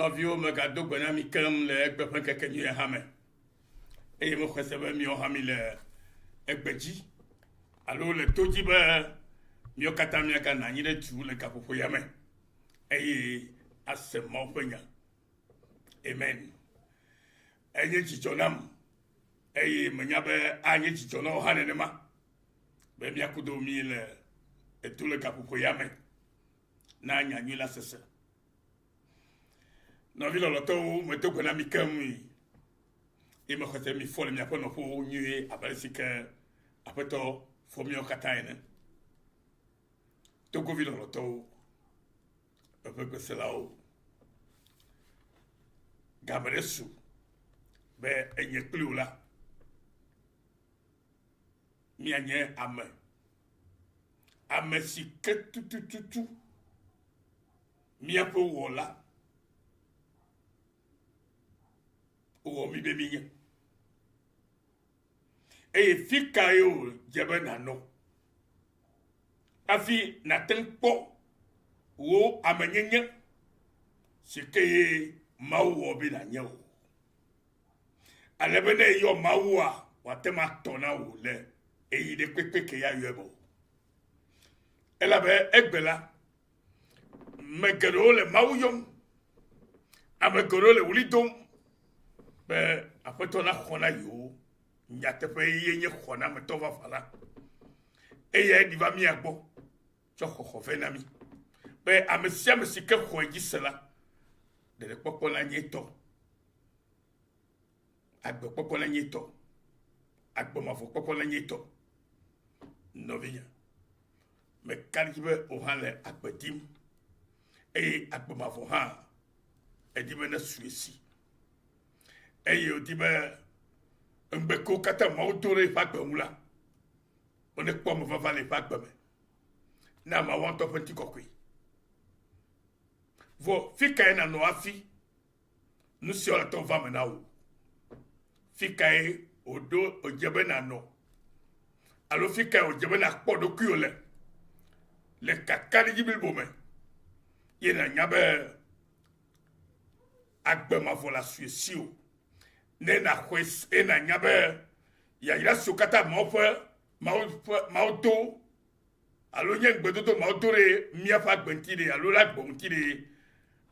Nɔviwo, megado gbe na mi keŋ le egbe ƒe ŋkekenyuie hã me. Eye mexɔe se be miawo hã mile egbe dzi alo le to dzi be míawo katã míaganɔ anyi ɖe du le gaƒoƒo ya me eye ase Mawu ƒe nya. Amen. Enye dzidzɔ nam eye menya be anye dzidzɔ na wò hã nenema be míakudo mí le eto le gaƒoƒo ya me na nyanyui la sese. Nɔvi lɔlɔtɔwo, medo gbe na mi keŋ yi. Ye mexɔ se mi fɔ le miaƒe nɔƒewo nyuie abe ale si ke Aƒetɔ fɔ míawo katã ene. Togovi lɔlɔtɔwo, eƒe gbeselawo, game ɖe su be enye kpli wò la, míanye ame, ame si ke tutututu míaƒe wɔla wòwɔ mí be mínye. Eye fi kae wòdze be nànɔ hafi nàte ŋu kpɔ wò amenyenye si ke ye Mawu wɔ be nànye o? Ale be ne eyɔ Mawua, wòate ŋu atɔ na wò le ɣeyiɣi ɖe kpekpe ke ya yɔe me o. Elabe egbe la, Ame geɖewo le Mawu yɔm. Ame geɖewo le ɣli dom be Aƒetɔ naxɔ na yewo. Nyateƒe ye nye xɔnametɔ vavã la. Eyae ɖi va mía gbɔ tsɔ xɔxɔ vɛ na mí be ame sia ame si ke xɔe dzi se la, ɖeɖekpɔkpɔ nanye etɔ. Agbekpɔkpɔ nanye etɔ. Agbe mavɔ kpɔkpɔ nanye etɔ. Nɔvinye, meka ɖe edzi be wò hã le agbe dim eye agbe mavɔ hã edi be nesu esi. Eye wòdi be ŋugbe kewo katã Mawu do ɖe eƒe agbe ŋu la, wonekpɔ mevava le eƒe agbe me na Mawu ŋutɔ ƒe ŋutikɔkɔe. Vɔ fi kae nànɔ hafi nu siawo le tɔ va me na wò? Fi kae wòɖo wòdze be nànɔ? Alo fi kae wòdze be nàkpɔ ɖokuiwò le le kakaɖedzi blibo me ye nànya be agbe mavɔ le asu esi o? Ne nàxɔe eye nànya be yayra siwo katã Mawu ƒe Mawu ƒe Mawu do alo nye ŋugbedodo mawo do ɖe míaƒe agbe ŋuti ɖe alo ɖe agbe ŋuti ɖe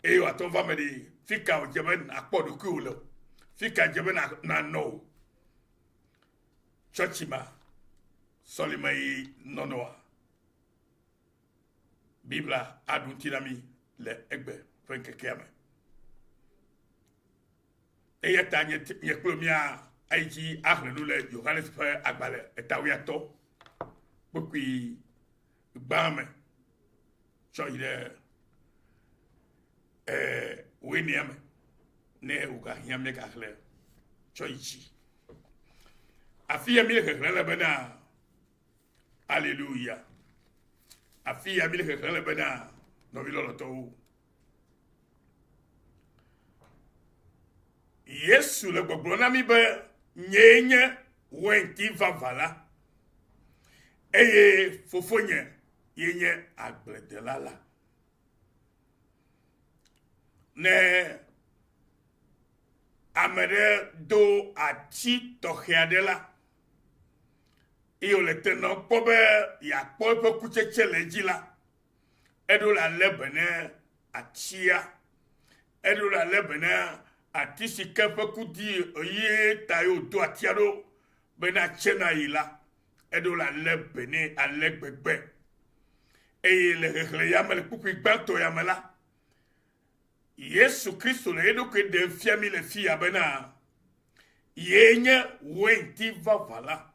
eye wòate ŋu va eme ɖe fi ka wòdze be nàkpɔ ɖokuiwò le o fi ka dze be nànɔ o tsɔtsi ma sɔlime yi nɔnɔa Biblia aɖu ŋuti na mí le egbe ƒe ŋkekea me. Eya ta nye, nye kple mía ayi dzi axlẽ nu le Yohanes ƒe agbalẽ etawuiatɔ kpukpui gbã me tsɔ yi ɖe eh, wuienea me ne wògahiã míagaxlẽ tsɔ yi dzi. Afi ya míele xexlẽ le bena Aleluya. Afi ya míele xexlẽ le bena nɔvi lɔlɔtɔwo. Yesu le gbɔgblɔ na mí be nyee nye weinti vavã la eye fofonye ye nye agbledela la. Ne ame ɖe do ati tɔxɛ aɖe la, eye wòle te nɔm kpɔ be yeakpɔ eƒe kutsetse le edzi la, Eɖo la lé be ne atia. Eɖo la lé be ne ati si ke ƒe ku di eye ta ye wòdo atia ɖo be ne atse na yi la, eɖo la lé be nɛ ale gbegbe. Eye le xexlẽ ya me le kpukpui gbãtɔ ya me la, Yesu Kristo le eɖokui ɖem fia mí le fiya bena yee nye weinti vavã la,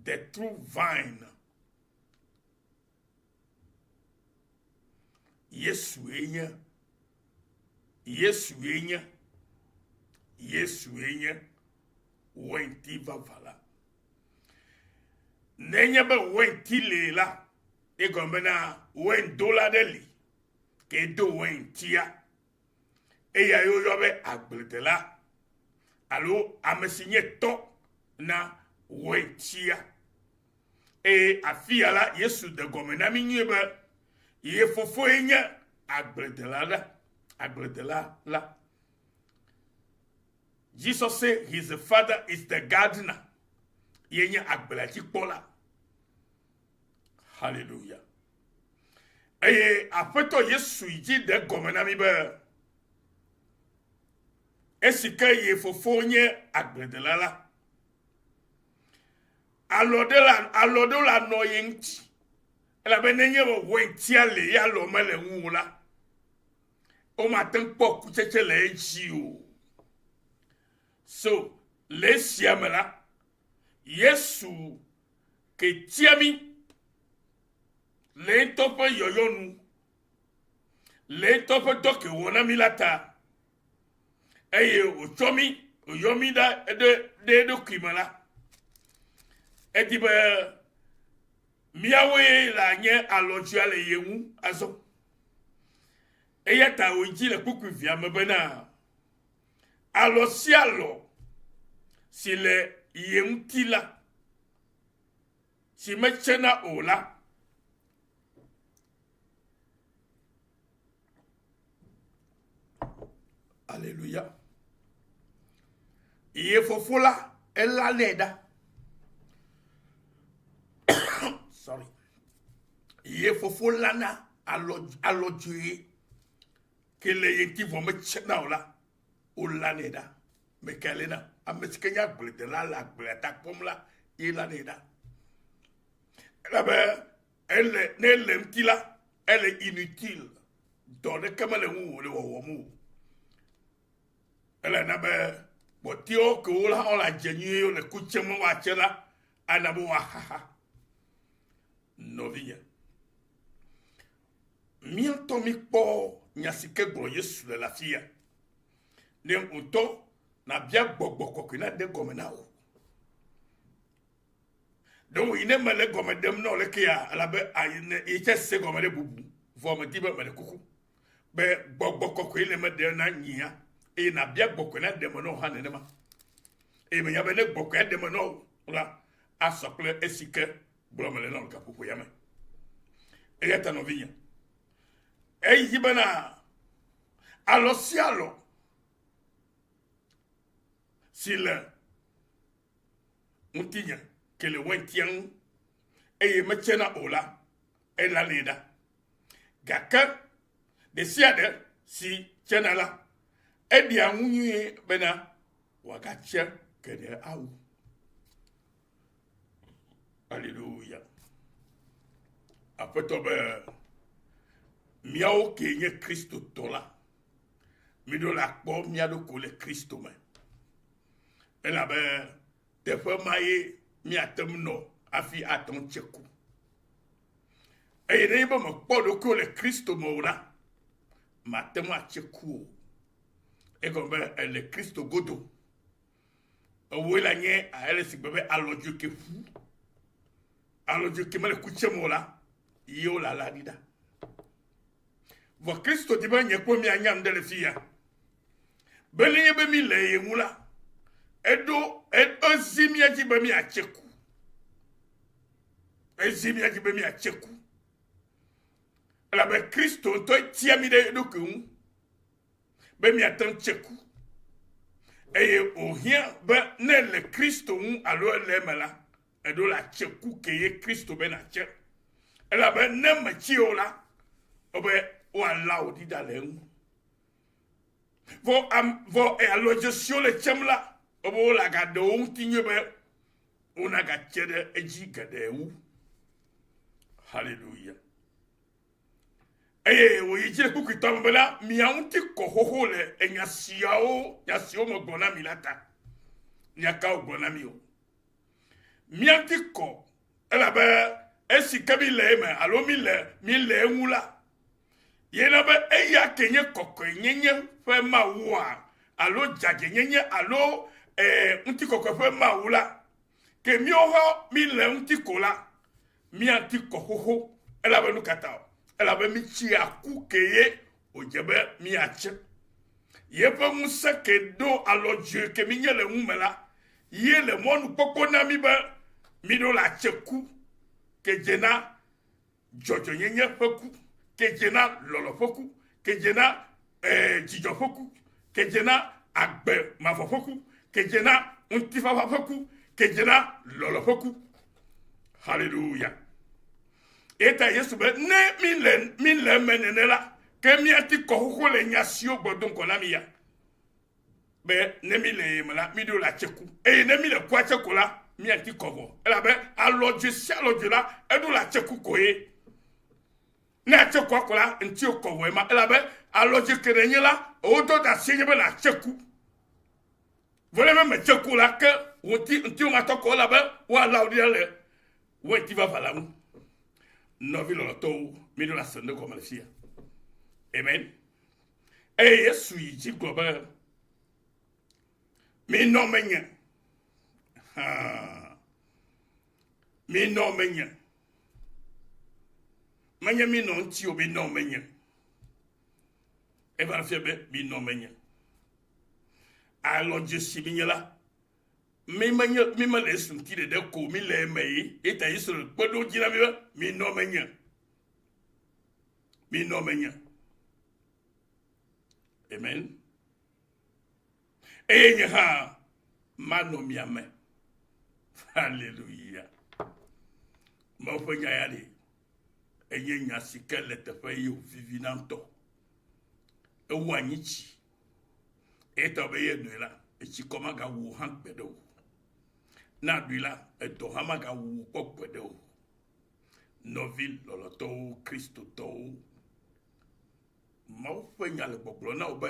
the true vine. Yesue nye, Yesue nye, Yesue nye weinti vavã la. Nenye be weinti li la, egɔme bena weindola ɖe li ke do weintia. Eyae woyɔ be agbledela alo ame si nye tɔ na weintia. Eye afia la, Yesu de gɔme na mí nyuie be ye fofoe nye agbledela la. Agbledela la. Jesus say his father is the gardener. Ye nye agblea dzi kpɔla. Hallelujah. Eye Aƒetɔ Yesu yi dzi ɖe gɔme na mi be esi ke ye fofo nye agbledela la, alɔ ɖe la alɔ ɖewo la nɔ ye ŋuti elabe nenye be weintia le ye alɔ mele ŋu o la, womate ŋu kpɔ kutsetse le edzi o. So le esia me la, Yesu ke tia mí le ŋutɔ ƒe yɔyɔ nu, le ŋutɔ ƒe dɔ ke wɔ na mí la ta, eye wòtsɔ mí, wòyɔ mí ɖa ɖe ɖe eɖokui me la, edi be míawoe la nye alɔdzea le ye ŋu azɔ. Eya ta wòdzi le kpukpui via me bena, alɔ sia alɔ si le ye ŋuti la, si metsena o la, Aleluya. Ye fofo la, ela nɛ ɖa. Sorry. Ye fofo la na alɔ alɔdzoe ke le ye ŋuti vɔ metsena o la, wola nɛ ɖa. Mekae le na? Ame si ke nye agbledela le agblea ta kpɔm la, ye la nɛ ɖa. Elabe ele ne ele ŋuti la, ele inutile. Dɔ ɖeke mele ŋu wòle wɔwɔm o. Ele na be kpɔtɛwo ke wo hã wole adze nyuie wole ku tsem woatse la, ana be woaxaxa. Nɔvinye, mía ŋutɔ míkpɔ nya si ke gblɔ Yesu le le afi ya. Ne ŋutɔ nabia gbɔgbɔ kɔkɔe nade gɔme na wò. Ɖewohĩ ne mele gɔme ɖem na wò lekea, elabe yi tse se gɔme ɖe bubu. Vɔ medi be meɖe kuku be gbɔgbɔ kɔkɔe le meɖe na nyia eye nabia gbɔkɔe na ɖe me na wò hã nenema. Eye menya be ne gbɔkɔe ɖe me na wò la, asɔ kple esi ke gblɔ mele na wò gaƒoƒo ya me. Eya ta nɔvinye, eyi bena alɔ sia alɔ si le ŋutinye ke le weintia ŋu eye metsena o la, elanɛ ɖa. Gake ɖesiaɖe si tsena la, eɖia ŋu nyuie bena wòagatse geɖe awu. Aleluya. Aƒetɔ be míawo kee nye Kristotɔ la, míɖo la kpɔ mía ɖokui le Kristo me. Elabe teƒe ma ye míate ŋu nɔ hafi ate ŋu tse ku. Eye nenye be mèkpɔ ɖokuiwò le Kristo me o la, màte ŋu atse ku o. Egɔme be èle Kristo godo. Ewòe le nye ele si gbe be alɔdzoe ke ƒu. Alɔdzoe ke mele ku tsem o la, ye wole alea ɖi ɖa. Vɔ Kristo di be nye kple mianya nu ɖe le fi ya. Be nenye be mi le ye ŋu la, eɖo ezi mía dzi be míatse ku. Ezi mía dzi be míatse ku. Elabe Kristo ŋutɔ tia mí ɖe eɖokui ŋu be míate ŋu tse ku. Eye wòhiã be ne le Kristo ŋu alo ele eme la, Eɖo la tse ku ke ye Kristo be natse. Elabe ne metsi o la, wobe woala wò ɖi ɖa le eŋu. Vɔ am, vɔ e, alɔdze siwo le tsem la, wobe wole agaɖe wo ŋuti nyuie be wonagatse ɖe edzi geɖe wu. Haleluya. Eye wòyi dzi le kpukpuitɔ me bena, mia ŋuti kɔ xoxo le enya siawo, nya siwo megblɔ na mi la ta. Nya kawo gblɔ na mi o? Mía ŋuti kɔ elabe esi ke mi le eme alo mi le mi le eŋu la, ye na be eya ke nye kɔkɔenyenye ƒe Mawua alo dzadzɛnyenye alo ee ŋutikɔkɔe ƒe Mawu la, ke míawo hã mi le eŋuti ko la, mía ŋuti kɔ xoxo elabe nu ka ta o? Elabe mi tsi aku ke ye wòdze be míatse. Yeƒe ŋusẽ ke ɖo alɔdzoe ke mínye le ŋu me la, ye le mɔnukpɔkpɔ na mí be míɖo la tse ku ke dze na dzɔdzɔenyenye ƒe ku, ke dze na lɔlɔ̃ ƒe ku, ke dze na eh, dzidzɔ ƒe ku, ke dze na agbe mavɔ ƒe ku, ke dze na ŋutifafa ƒe ku, ke dze na lɔlɔ ƒe ku. Hallelujah. Eta Yesu be ne mi le mi le eme nene la, ke míati kɔ xoxo le nya siwo gbɔ do ŋgɔ na mi ya. Be ne mi le eme la, mi ɖo la tse ku. Eye ne mi le kua tse ko la, míati kɔ vɔ. Elabe alɔdze sia alɔdze la, eɖo la tse ku koe. Ne atse kua ko la, ŋuti kɔ vɔ ema. Elabe alɔdze ke ne nye la, wodɔ da asi nye be la tse ku. Vɔ ne me tse ku la, ke ŋuti ŋuti matɔ kɔ elabe woala wo ɖi le Wɛnti vava la ŋu. Nɔvi lɔlɔtɔwo, míɖo la se nu gɔme le fia. Amen. Eye Yesu yi dzi gblɔ be, minɔ menye. Ha. Minɔ menye. Menye minɔ ŋuti o, minɔ menye. Eva fia be minɔ menye. Alɔdzesi mi nye la, Mi menye mi mele Yesu ŋuti ɖeɖe ko mi le eme ye ye ta Yesu le kpeɖodzi na mi be minɔ menye. Minɔ menye. Amen. Eye nye hã manɔ mia me. Hallelujah. Mawu ƒe nya ya ɖe enye nya si ke le teƒe ye wòvivina ŋutɔ. Ewu anyi tsi. Eya ta be ye noe la, etsikɔ magawu wò hã gbeɖe o. Ne aɖui la, edɔ hã magawu wò kpɔ gbeɖe o. Nɔvi lɔlɔtɔwo, Kristotɔwo, Mawu ƒe nya le gbɔgblɔ na wò be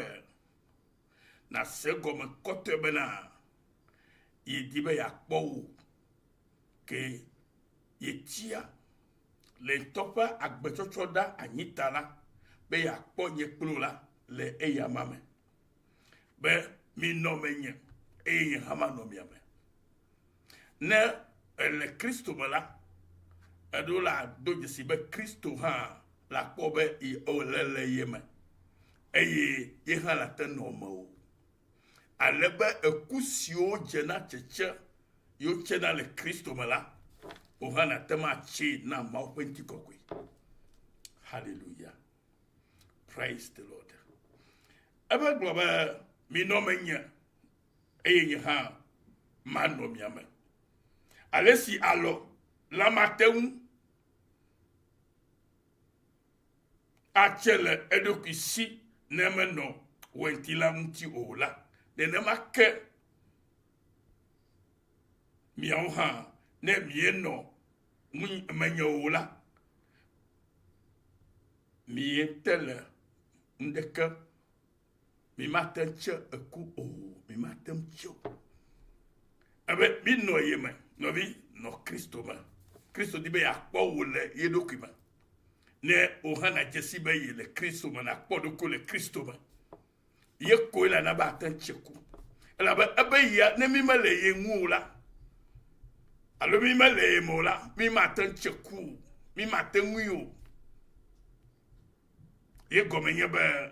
nàse egɔme kɔtɔe bena yedi be yeakpɔ wò ke yetia le ŋutɔ ƒe agbetsɔtsɔ ɖa anyi ta la be yeakpɔ nye kplo la le eyama me be minɔ menye eye nye hã manɔ mia me. Ne èle Kristo me la, eɖo la do dzesi be Kristo hã la kpɔ be ele le ye me eye ye hã la te nɔ mewò. Ale be eku siwo dze na tsetse yi wotsena le Kristo me la, wò hã nàte ŋu atsee na Mawu ƒe ŋutikɔkɔe. Hallelujah. Praise the Lord. Ebe gblɔ be, minɔ menye, eye nye hã manɔ mia me. Ale si alɔ la mate ŋu atse le eɖokui si ne menɔ weinti la ŋuti o la, nenema ke miawo hã ne mienɔ menye o la, miete le ŋɖeke Mi mate ŋu tse eku o. Mi mate ŋu tse o. Ebe mi nɔ ye me, nɔvi, nɔ Kristo me. Kristo di be yeakpɔ wò le ye ɖokui me. Ne wò hã nàdze si be yele Kristo me, nàkpɔ ɖokui le Kristo me. Ye koe le na be ate ŋu tse ku. Elabe ebe yia, ne mi mele ye ŋu o la, alo mi mele ye me o la, mi mate ŋu tse ku o. Mi mate ŋui o. Ye gɔme nye be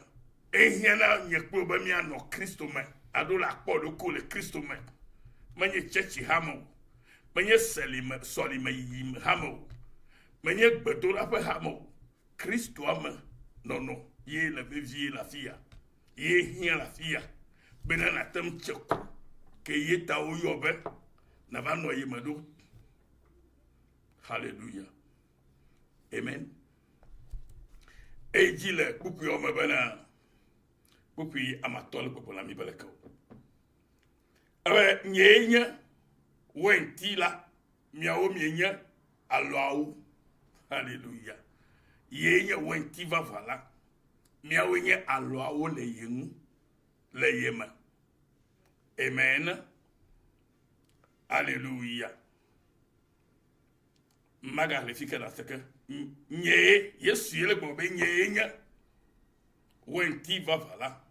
ehiã na nye kple be míanɔ Kristo me alo le akpɔ ɖokui le Kristo me. Menye tsɛtsi hame o, menye selime sɔlime yiyi hame o, menye gbedoɖaƒe hame o. Kristoa me nɔnɔ ye le vevie le afi ya, ye hiã le afi ya bena nàte ŋu tse ku ke ye ta woyɔ be nàva nɔ ye me ɖo. Hallelujah. Amen. Eyi dzi le kpukpuiawo me bena kpukpui amatɔ le gbɔgblɔ na mi be leke o. Ebe nyee nye weinti la, miawo mienye alɔawo. Hallelujah. Yee nye weinti vavã la, miawoe nye alɔawo le ye ŋu, le ye me. Amen. Hallelujah. Magahlẽ fi ke nase ke nyee Yesu ye le gblɔ be nyee nye weinti vavã la.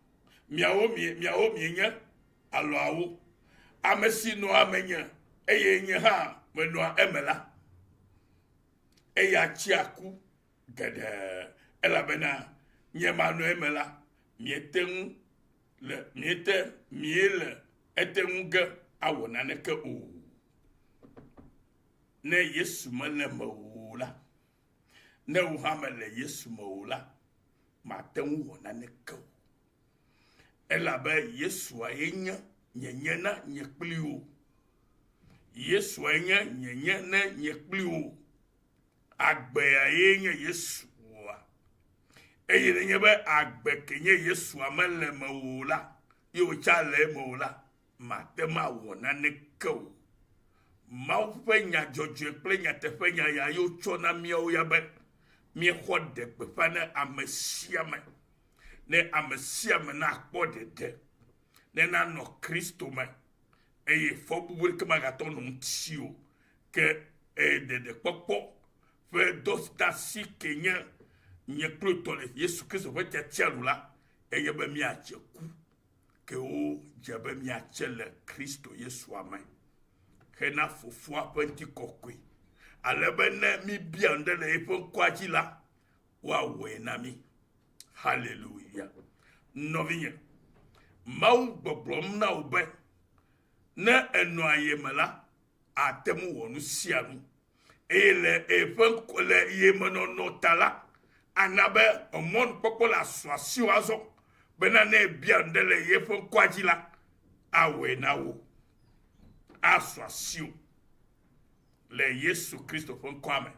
Miawo mie miawo mienye alɔawo. Ame si nɔa menye eye nye hã menɔa eme la, eya tsia ku geɖe elabena nye manɔ eme la, miete ŋu le miete miele ete ŋu ge awɔ naneke o. Ne Yesu mele mewò o la, ne wò hã mele Yesu me o la, màte ŋu wɔ naneke o. Elabe Yesua ye nye nyenye na nye kpli wò. Yesua nye nyenye ne nye kpli wò. Agbea ye nye Yesua. Eye nenye be agbe ke nye Yesua mele mewò o la, ye wòtsa le eme o la, mate ŋu awɔ naneke o. Mawu ƒe nya dzɔdzɔe kple nyateƒenya ya ye wotsɔ na míawo ya be míexɔ ɖe gbeƒã na ame sia ame, ne ame sia ame nakpɔ ɖeɖe, ne nanɔ Kristo me eye fɔbubu ɖeke magatɔ nɔ ŋuti o. Ke eye ɖeɖekpɔkpɔ ƒe dɔdasi ke nye nye kple tɔ le Yesu Kristo ƒe tiatia nu la, enye be míadze ku ke wodze be míatse le Kristo Yesua me hena Fofoa ƒe ŋutikɔkɔe, ale be ne míbia nu ɖe le eƒe ŋkɔa dzi la, woawɔe na mí. Haleluya. Nɔvinye, Mawu gbɔgblɔm na wò be ne ènɔa ye me la, àte ŋu wɔ nu sia nu. Eye le eƒe ŋkɔ le yemenɔnɔ ta la, ana be emɔnukpɔkpɔ le asu asiwò azɔ bena ne èbia nu ɖe le yeƒe ŋkɔa dzi la, awɔe na wò. Asu asiwò le Yesu Kristo ƒe ŋkɔa me.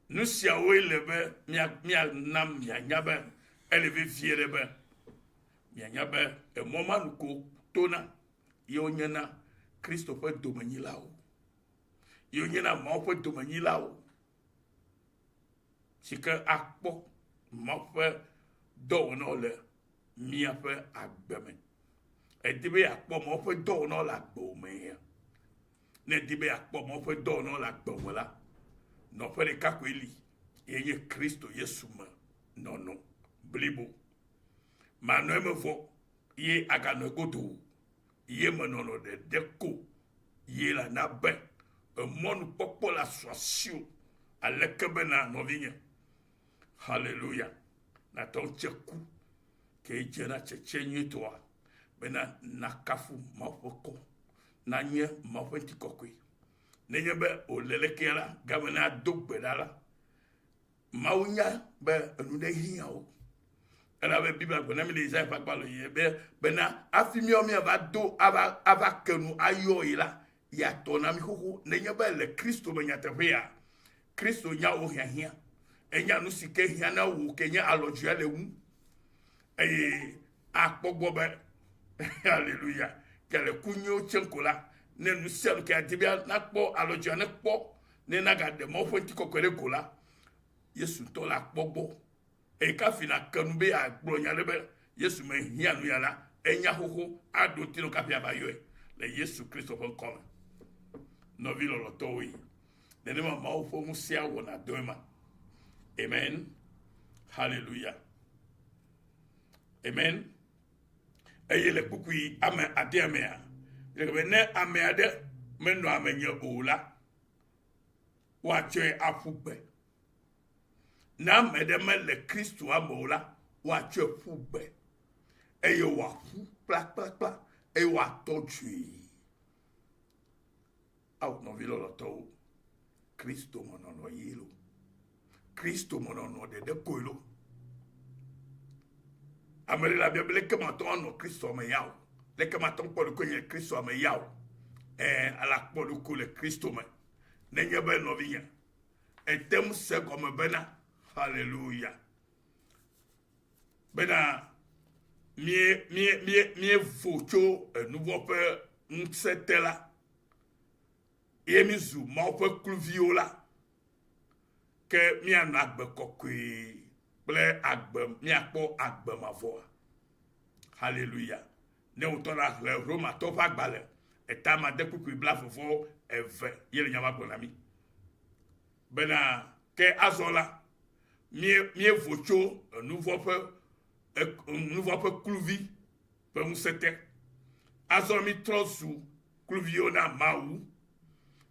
Nu siawoe le be míana mianya be ele vevie ɖe be mianya be emɔ ma nu ko tona ye wonye na Kristo ƒe domenyilawo. Ye wonye na Mawu ƒe domenyilawo si ke akpɔ Mawu ƒe dɔwɔnawo le míaƒe agbe me. Èdi be yeakpɔ Mawu ƒe dɔwɔnawo le agbewò mea? Ne èdi be yeakpɔ Mawu ƒe dɔwɔnawo le agbewò me la, nɔƒe ɖeka koe li, ye nye Kristo Yesu me nɔnɔ blibo. Manɔ eme vɔ ye aganɔ egodo o. Ye me nɔnɔ ɖeɖe ko ye la na be emɔnukpɔkpɔ la su asiwò aleke bena nɔvinye. Haleluya. Nàte ŋu tse ku ke dze na tsetse nyuitɔa bena nakafu Mawu ƒe kɔ, nanye Mawu ƒe ŋutikɔkɔe. Nenye be wòle lekea la, game ne ado gbe ɖa la, Mawu nya be enu ɖe hiã wo. Elabe Biblia gblɔ na mi le Yesaya ƒe agbalẽ yi be bena hafi míawo míava do ava ava ke nu ayɔ yi la, yeatɔ na mi xoxo. Nenye be le Kristo me nyateƒea, Kristo nya wò hiahiã. Enya nu si ke hiã na wò ke nye alɔdzea le ŋu. Eye akpɔ gbɔ be haleluya ke le ku nyuiwo tsem ko la, ne nu sia nu ke adi be nakpɔ alɔdzea nekpɔ Ne nagaɖe Mawu ƒe ŋutikɔkɔe ɖe go la, Yesu ŋutɔ la kpɔ gbɔ. Eye kafi nàke nu be yeagblɔ nya ɖe be Yesu mehiã nu ya la, enya xoxo aɖo ŋuti nɔ kafi ava yɔe le Yesu Kristo ƒe ŋkɔ me. Nɔvi lɔlɔ̃tɔwoe, nenema Mawu ƒe ŋusẽa wɔna dɔe ma. Amen. Hallelujah. Amen. Eye le kpukpui ame adea mea, be ne ame aɖe menɔ amenye o la, woatsɔe aƒu gbe. Ne ame ɖe mele Kristoa me o la, woatsɔe ƒu gbe eye wòaƒu kplakplakpla eye wòatɔ dzoe. Ao nɔvi lɔlɔtɔwo, Kristo me nɔnɔ ye lo. Kristo me nɔnɔ ɖeɖe koe lo. Ame ɖe la bia be leke matɔ anɔ Kristo me ya o. Leke matɔ kpɔ ɖokui nye Kristo me ya o. Ɛɛ, ala kpɔ ɖokui le Kristo me. Nenye be nɔvinye, ete ŋu se gɔme bena, haleluya, bena mie mie mie mievo tso enuvɔ ƒe ŋusẽ te la, ye mízu Mawu ƒe kluviwo la, ke míanɔ agbe kɔkɔe kple agbe míakpɔ agbe mavɔa. Haleluya. Ne wotɔ la xlẽ Romatɔwo ƒe agbalẽ eta amade kpukpui blaeve vɔ eve ye le nya ma gblɔ na mí. Bena ke azɔ la, míevo tso enuvɔ ƒe nuvɔ ƒe kluvi ƒe ŋusẽ te. Azɔ mítrɔ zu kluviwo na Mawu,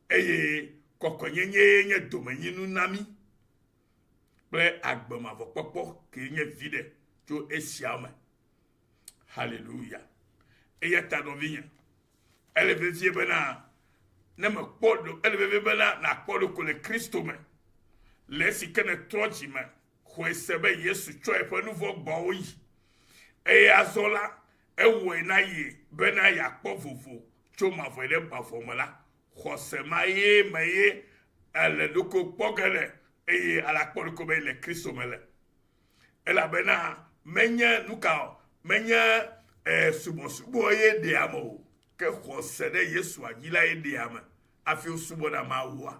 eye kɔkɔenyenyee nye domenyinu na mí kple agbe mavɔ kpɔkpɔ kee nye viɖe tso esia me. Haleluya. Eya ta nɔvinye, ele vevie bena ne mekpɔ ɖo, ele vevie bena nàkpɔ ɖokui le Kristo me, le esi ke nètrɔ dzi me, xɔe se be Yesu tsɔ eƒe nu vɔ̃ gbɔwo yi. Eye azɔ la, ewɔe na ye bena yeakpɔ vovo tso mavɔe ɖe mavɔ me la, xɔse ma ye me ye ele ɖokui kpɔ ge le eye ale akpɔ ɖokui be le Kristo me le. Elabena menye nuka o, menye eh, subɔsubɔ ye ɖea ame o, ke xɔse ɖe Yesua dzi la ye ɖea ame hafi wosubɔna Mawua.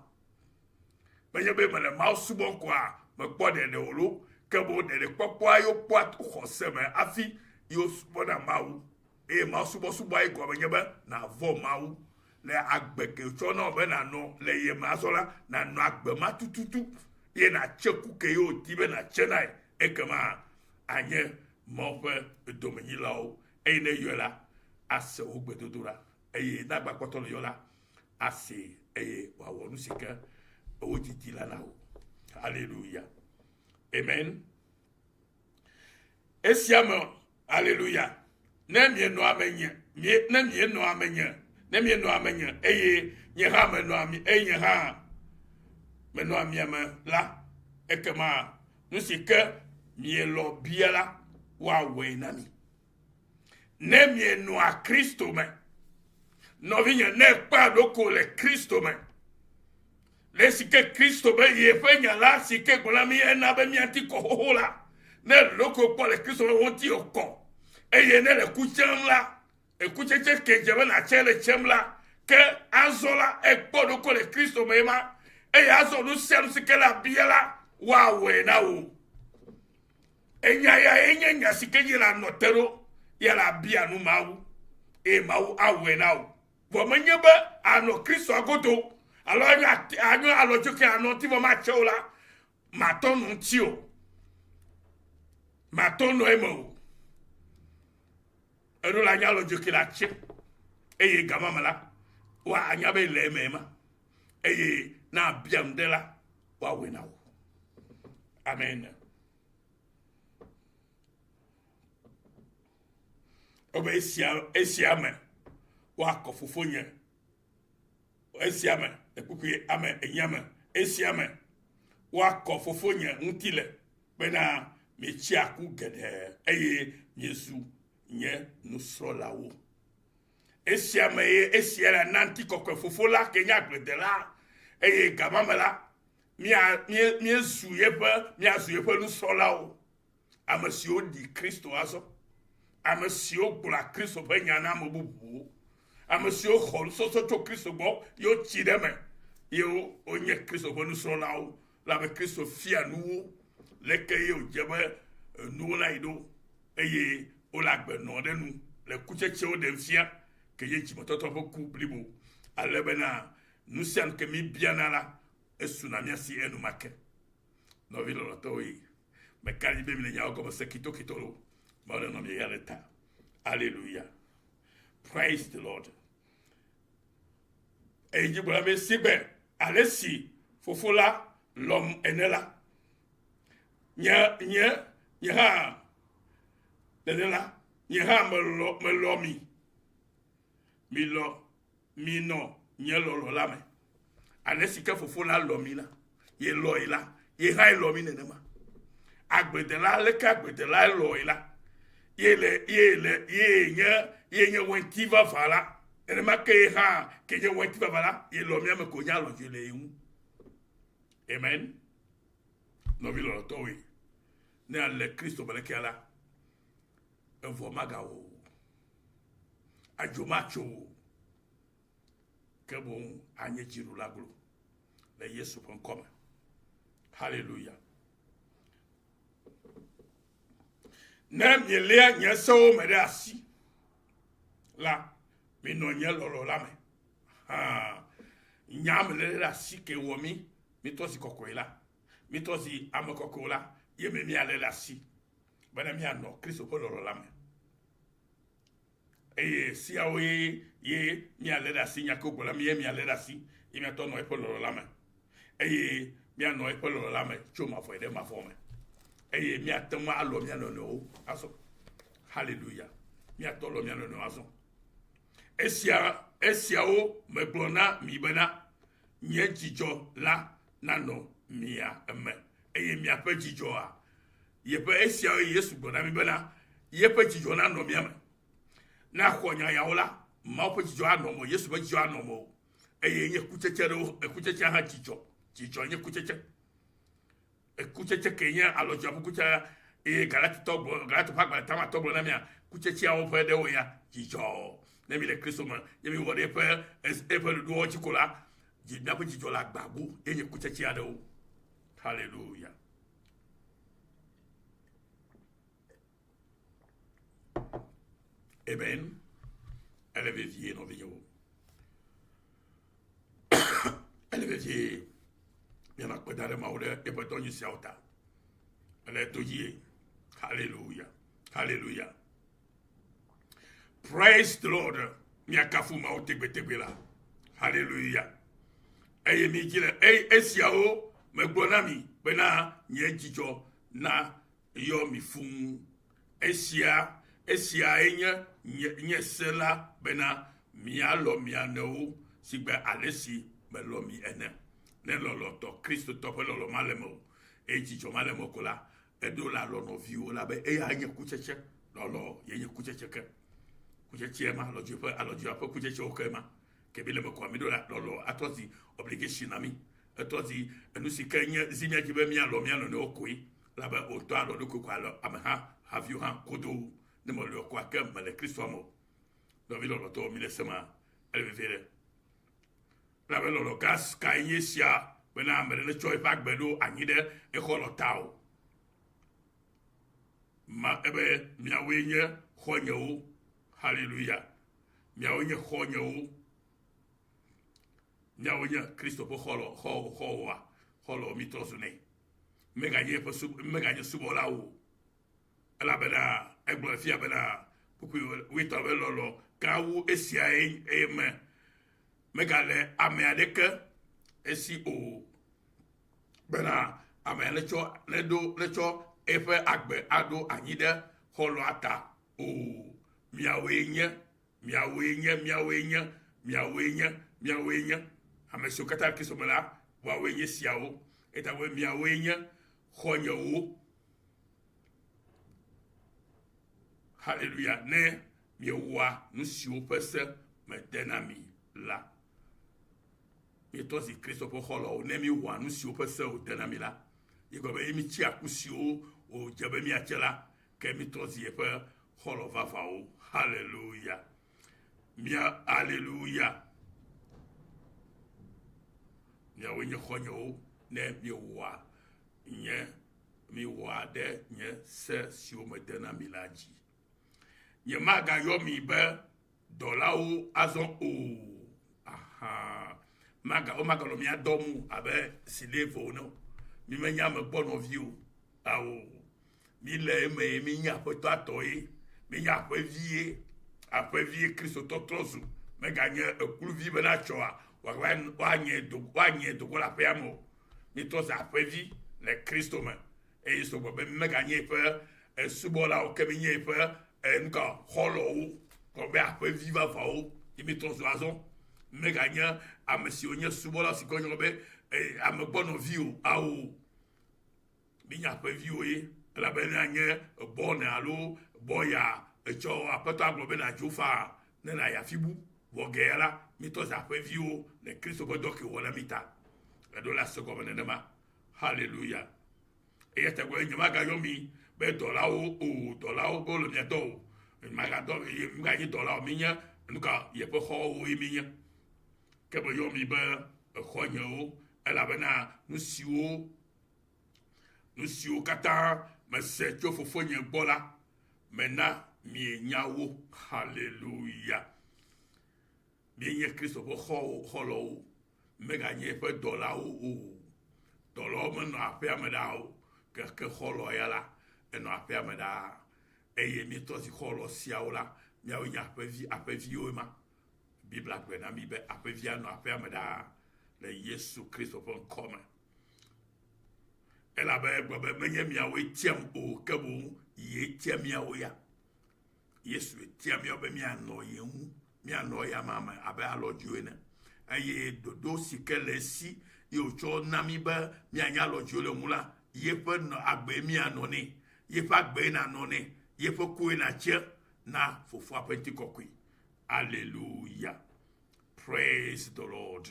Menye be mele Mawu subɔm koa mekpɔ ɖeɖe o lo, ke boŋ ɖeɖekpɔkpɔa ye wokpɔa to xɔse me hafi ye wosubɔna Mawu. Eye Mawu subɔsubɔa ye gɔme nye be nàvɔ̃ Mawu le agbe ke wòtsɔ na wò be nànɔ le ye me azɔ la, nànɔ agbe ma tututu ye nàtse ku ke ye wòdi be nàtse nae. Ekema anye Mawu ƒe domenyilawo eye ne eyɔe la, ase wò gbedodoɖa eye ne agbakpɔtɔ le yɔ la, asee eye wòawɔ nu si ke wò didi la na wò. Haleluya. Amen. Esia me, aleluya, ne mienɔa menye, mie, ne mienɔa menye, ne mienɔa menye, eye nye hã menɔa mi, eye nye hã menɔa mia me la, ekema nu si ke mielɔ bia la, woawɔe na mi. Ne mienɔa Kristo me, nɔvinye, ne ekpea ɖoko le Kristo me, Le esi ke Kristo be yeƒe nya la si ke gblɔ na mí ena be mía ŋuti kɔ xoxo la, ne ɖokuiwò kpɔ le Kristo be wo ŋuti kɔ eye ne le ku tsem la, ekutsetse ke dze be nàtse le tsem la, ke azɔ la ekpɔ ɖokuiwò le Kristo me ma eye azɔ nu sia nu si ke le abia la woawɔe na wò. Enya ya ye nye nya si ke dzi le anɔ te ɖo ya le abia nu Mawu eye Mawu awɔe na wò. Vɔ menye be ànɔ Kristoa godo alo anyo anyo alɔdzoke anɔ ŋuti vɔ matse o la, matɔ nɔ ŋuti o. Matɔ nɔ eme o. Eɖo la anya alɔdzoke la tse eye gama me la, woanya be le eme ma. Eye na abia nu ɖe la, woawɔe na wò. Amen. Wobe esia esia me woakɔ fofonye esia me le kpukpui ame enyia me esia me woakɔ fofonye ŋuti le bena mietsia ku geɖe eye miezu nye nusrɔ̃lawo. Esia me ye esia la na ŋutikɔkɔe fofo la ke nye agbledela eye gama me la mia mie miezu yeƒe miazu yeƒe nusrɔ̃lawo. Ame siwo ɖi Kristo azɔ, ame siwo gblɔa Kristo ƒe nya na ame bubuwo, ame siwo xɔ nusɔsɔ tso Kristo gbɔ ye wotsi ɖe eme ye wonye Kristo ƒe nusrɔ̃lawo elabe Kristo fia nu wo leke ye wòdze be nuwo nayi ɖo eye wole agbe nɔ ɖe nu le kutsetsewo ɖem fia ke nye dzimetɔtrɔ ƒe ku blibo ale bena nu sia nu ke míbiana la esuna mía si enumake. Nɔvi lɔlɔ̃tɔwo yi, meka ɖe edzi be mile nyawo gɔme se kitokito lo. Mawu nenɔ mia ya ɖe ta. Aleluya. Praise the Lord. Eyi dzi gblɔ be sigbe ale si fofo la lɔm ene la, nye nye nye hã nene la, nye hã melɔ melɔ mi. Milɔ Minɔ nye lɔlɔ̃ la me. Ale si ke Fofo la lɔ̃ mi la, ye lɔ̃e la, ye hã lɔ̃ mi nenema. Agbledela aleke agbledela lɔ̃e la, ye le ye le ye nye ye nye wɛnti vavã la, nenema ke ye hã ke nye wɛnti vavã la, ye lɔ̃ mía me ko nye alɔdzoe le ye ŋu. Amen. Nɔvi lɔlɔ̃tɔwoe, ne ale Kristo me lekea la, evɔ magawɔ o. Adzo matso o, ke boŋ anye dziɖula glo le Yesu ƒe ŋkɔ me. Haleluya. Ne mieléa nye sewo me ɖe asi la, minɔ nye lɔlɔ̃ la me. Hã, nya me lé ɖe asi ke wɔ mí, mítrɔ zi kɔkɔe la, mítrɔ zi ame kɔkɔewo la, ye me míalé ɖe asi bena míanɔ Kristo ƒe lɔlɔ̃ la me. Eye siawo ye ye míalé ɖe asi, nya ke wogblɔ na mí ye míalé ɖe asi, ye míatɔ nɔ eƒe lɔlɔ̃ la me. Eye míanɔ eƒe lɔlɔ̃ la me tso mavɔ ɖe mavɔ me. Eye míate ŋu alɔ mía nɔnɔewo azɔ. Haleluya. Míatɔ lɔ mía nɔnɔewo azɔ. Esia, esiawo megblɔ na mi bena, nye dzidzɔ la nanɔ mia me eye miaƒe dzidzɔa yeƒe esiawo Yesu gblɔ na mi bena. Yeƒe dzidzɔ nanɔ mía me. Ne axɔ nya yawo la, Mawu ƒe dzidzɔ anɔ me, Yesu ƒe dzidzɔ anɔ me o. Eye nye kutsetse ɖewo, ekutsetsea hã dzidzɔ. Dzidzɔ nye kutsetse. Ekutsetse ke nye alɔdzea ƒe kutsetsea eye Galatitɔ gblɔ, Galatitɔ ƒe agbalẽ tamatɔ gblɔ na mía, kutsetseawo ƒe ɖewo ya dzidzɔ. Ne mi le Kristo me, ye mi wɔ ɖe eƒe eƒe ɖoɖowo dzi ko la, dzi míaƒe dzidzɔ le agbago ye nye kutsetsea ɖewo. Hallelujah. Amen. Ele vevie nɔvinyewo. Ele vevie míanɔ akpe da ɖe Mawu ɖe eƒe dɔ nyui siawo ta. Ele to dzi. Hallelujah. Hallelujah. Praise the Lord. Míakafu Mawu tegbetegbe la. Hallelujah. Eye mi dzi le eye esiawo megblɔ na mi bena nye dzidzɔ na yɔ mi fũu. Esia, esiae nye nye, nye se la bena mialɔ̃ mia nɔewo sigbe alesi melɔ̃ mi ene. Ne lɔlɔ̃tɔ, Kristotɔ ƒe lɔlɔ̃ male eme o eye dzidzɔ male eme o ko la, eɖo la lɔ̃ nɔviwo la be eya nye kutsetse. Lɔlɔ̃ ye nye kutsetse ke. Kutsetsea ma, alɔdzi ƒe, alɔdzia ƒe kutsetsewo ke ma. Ke mi le me koa, mi ɖo la lɔlɔ̃ atrɔ zi obligation na mi. Etrɔ zi enu si ke nye zi mía dzi be míalɔ̃ mía nɔnɔewo koe. Elabe wòtɔ alɔ ɖokui ko alɔ ameha haviwo hã godoo. Ne melɔ̃e o koa, ke mele Kristoa me o. Nɔvi lɔlɔ̃tɔwo, mile se ma, ele vevie ɖe. Elabe lɔlɔ̃ gã kae nye esia bena ame ɖe netsɔ eƒe agbe ɖo anyi ɖe exɔlɔ̃ ta o. Ma ebe miawoe nye xɔ̃nyewo. Haleluya. Miawoe nye xɔ̃nyewo. Miawoe nye Kristo ƒe xɔlɔ̃, xɔ, xɔwòa, xɔlɔ̃ mi trɔ zu nɛ. Meganye eƒe sub, meganye subɔlawo o. Elabena egblɔ fia bena kpukpui wuietɔ̃ be lɔlɔ̃ gã wu esiae eye me megale ame aɖeke esi o bena amea netsɔ neɖo netsɔ eƒe agbe aɖo anyi ɖe xɔlɔ̃a ta o. Miawoe nye Miawoe nye, miawoe nye, miawoe nye, miawoe nye. Ame siwo katã le Kristo me la, woawoe nye siawo. Eya ta be miawoe nye xɔ̃nyewo. Haleluya. Ne miewɔa nu siwo ƒe se mede na mi la. Mietɔ zi Kristo ƒe xɔlɔ̃wo ne miewɔa nu siwo ƒe se wòde na mi la. Ye gblɔ be ye mitsia ku siwo wòdze be miatse la, Ke mitrɔ zi eƒe xɔlɔ̃ vavãwo. Haleluya. Mia, aleluya. Miawoe nye xɔ̃nyewo ne miewɔa nye, miewɔa ɖe nye se siwo mede na mi la dzi. Nyemagayɔ mi be dɔlawo azɔ o. Aha. Maga, womaganɔ mia dɔm o abe silevo ene o. Mi menye ame gbɔ nɔvi o. Ao. Mi le eme ye mi nye aƒetɔa tɔ ye. Mi nye aƒevi ye. Aƒevi ye Kristotɔ trɔ zu. Meganye ekluvi be na tsɔa woanye do woanye dogo le aƒea me o. Mi trɔ zu aƒevi le Kristo me. Eye sɔgbɔ be meganye eƒe esubɔlawo ke mi nye eƒe nuka xɔlɔwo gɔme be aƒevi vavãwo ye mi trɔ zu azɔ. Meganye ame siwo nye subɔla si ke woyɔna be amegbɔnɔvi o. Ao. Mínya aƒeviwo ye, elabena nye bɔne alo bɔya etsɔ aƒetɔ agblɔ be nàdzo faa ne nàyi afi bu. Vɔ gea la, mítɔ zi aƒeviwo le Kristo ƒe dɔ ke wòwɔ na mí ta. Eɖo la se gɔme nenema. Haleluya. Eya ta gblɔ nyemagayɔ mi be dɔlawo o, dɔlawo be wole mia dɔ o. Magadɔ, miganye dɔlawo, mínye nuka yeƒe xɔwo ye mínye. Ke meyɔ mi be exɔnyewo elabena nu siwo Nu siwo katã mese tso Fofonye gbɔ la, mena mienya wo. Haleluya! Míenye Kristo ƒe xɔlɔ̃wo, meganye eƒe dɔlawo o. Dɔlawo menɔa aƒea me ɖaa o, gake xɔlɔ̃ ya la, enɔa aƒea me ɖaa. Eye míetrɔ zi xɔlɔ̃ siawo la, míawoe nye aƒevi, aƒeviwoe ma. Biblia gblɔe na mí be aƒevia nɔ aƒea me ɖaa le Yesu Kristo ƒe ŋkɔ me. Elabe egblɔ be menye miawoe tiam o, ke boŋ ye tia miawo ya. Yesu tia míawo be míanɔ ye ŋu, míanɔ eya ma me abe alɔdziwo ene. Eye ɖoɖo si ke le esi ye wòtsɔ na mí be míanye alɔdziwo le ŋu la, yeƒe agbee míanɔ nɛ, yeƒe agbee nanɔ nɛ. Yeƒe kue natse na Fofoa ƒe ŋutikɔkɔe. Aleluya. Praise the Lord.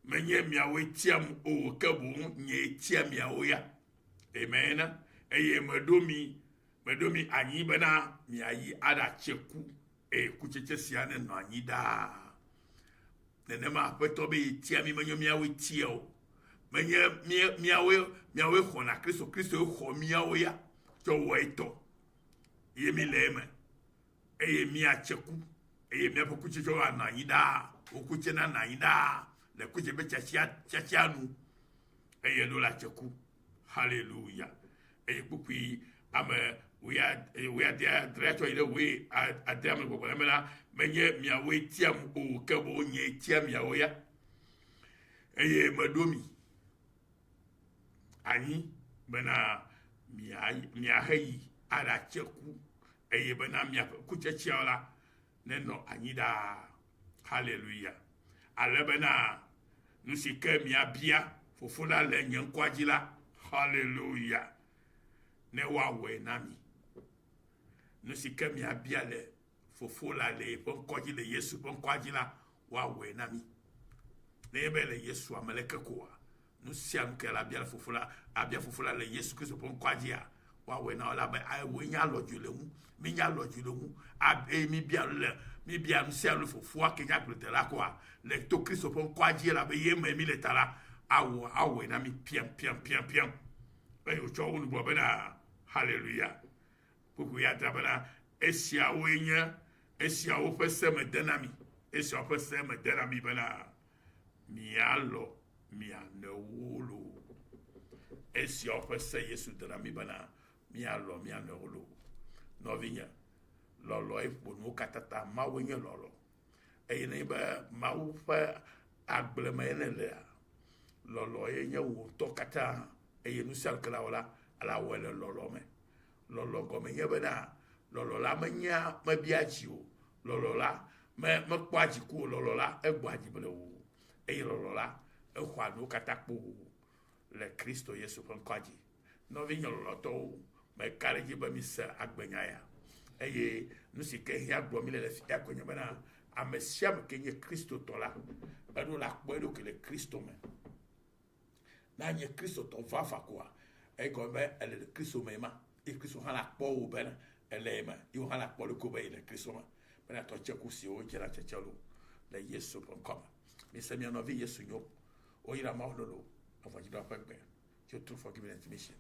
Menye miawoe tiam o, ke boŋ nyee tia miawo ya. Amen. Eye meɖo mi, meɖo mi anyi bena miayi aɖatse ku, eye kutsetse sia nenɔ anyi ɖaa. Nenema Aƒetɔ be yetia mi, menye míawoe tia o. Menye míawoe míawoe xɔna Kristo, Kristoe xɔ míawo ya tsɔ wɔ etɔ. Ye mi le eme. Eye míatse ku, eye míaƒe kutsetsewo anɔ anyi ɖaa. Wò kutse nanɔ anyi ɖaa le kutse ƒe tiatia tiatia nu. Eye ɖo la tse ku. Haleluya. Eye kpukpui ame wuiadrea tsɔ yi ɖe wuiadrea me gbɔgbɔ la me la, menye miawoe tiam o, ke boŋ nyee tia miawo ya. Eye meɖo mi anyi bena miaheyi aɖatse ku, eye bena miaƒe kutsetseawo la nenɔ anyi ɖaa. Haleluya. Ale bena nu si ke miabia Fofo la le nye ŋkɔa dzi la, haleluya, ne woawɔe na mi. Nu si ke miabia le Fofo la le eƒe ŋkɔ dzi, le Yesu ƒe ŋkɔa dzi la, woawɔe na mi. Nenye be le Yesu ame leke koa, nu sia nu ke la bia le Fofo la, abia Fofo la le Yesu Kristo ƒe ŋkɔa dzia, woawɔe na wo la be woe nye alɔdzoe le ŋu, mi nye alɔdzoe le ŋu, eye mi bia nu le, mi bia nu sia nu le Fofoa ke nye agbledela koa, le to Kristo ƒe ŋkɔa dzi elabe ye me mi le ta la, awɔ, awɔe na mi piam, piam, piam, piam. Eye wòtsɔ wo nu gblɔ bena, Haleluya. Kpukpui ya dra bena, Esiawoe nye esiawo ƒe se mede na mi, esiawo ƒe se mede na mi bena, mialɔ mia nɔewo loo. Esiawo ƒe se Yesu de na mi bena, mialɔ mia nɔewo loo. Nɔvinye, lɔlɔe ƒo nuwo katã ta. Mawue nye lɔlɔ. Eye nenye be Mawu ƒe agble me nèlea, lɔlɔ ye nye wò ŋutɔ katã. Eye nu sia nu ke la wɔ la, ala wɔe le lɔlɔ me. Lɔlɔ gɔme nye bena, lɔlɔ la menyea mebia dzi o. Lɔlɔ la me mekpɔa dziku o. Lɔlɔ la egbɔa dzi blewu o. Eye lɔlɔ la exɔa nuwo katã kpoo le Kristo Yesu ƒe ŋkɔa dzi. Nɔvinye lɔlɔtɔwo, meka ɖe edzi be mise agbenya ya. Eye nu si ke hiã gblɔ mi le le fia koe nye bena, ame sia ame ke nye Kristotɔ la, eɖo la kpɔ eɖokui le Kristo me. Ne anye Kristotɔ vavã koa, egɔme be ele le Kristo me ma. Eye Kristo hã la kpɔ wò bena ele eme. Ye wò hã la kpɔ ɖokuiwò be yele Kristo me. Bena tɔ tseku siwo dzena tsetse lo le Yesu ƒe ŋkɔ me. Mise mia nɔvi Yesu nyo. Woyra Mawu lolo avɔdziɖɔ ƒe gbe tso True Forgiveness Mission.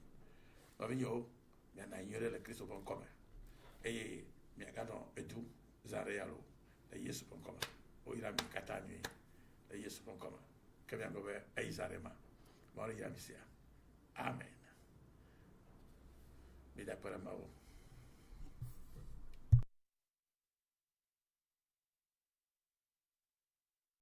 Nɔvinyewo, mianɔ anyi nyuie ɖe le Kristo ƒe ŋkɔ me. Eye miaganɔ edu zã ɖe ya lo le Yesu ƒe ŋkɔ me. Woyra mi katã nyuie le Yesu ƒe ŋkɔ me. Ke miagblɔ be eyi zã ɖe ma. Mawu ne yra mi sia. Amen. Mida kpe ɖe Mawu.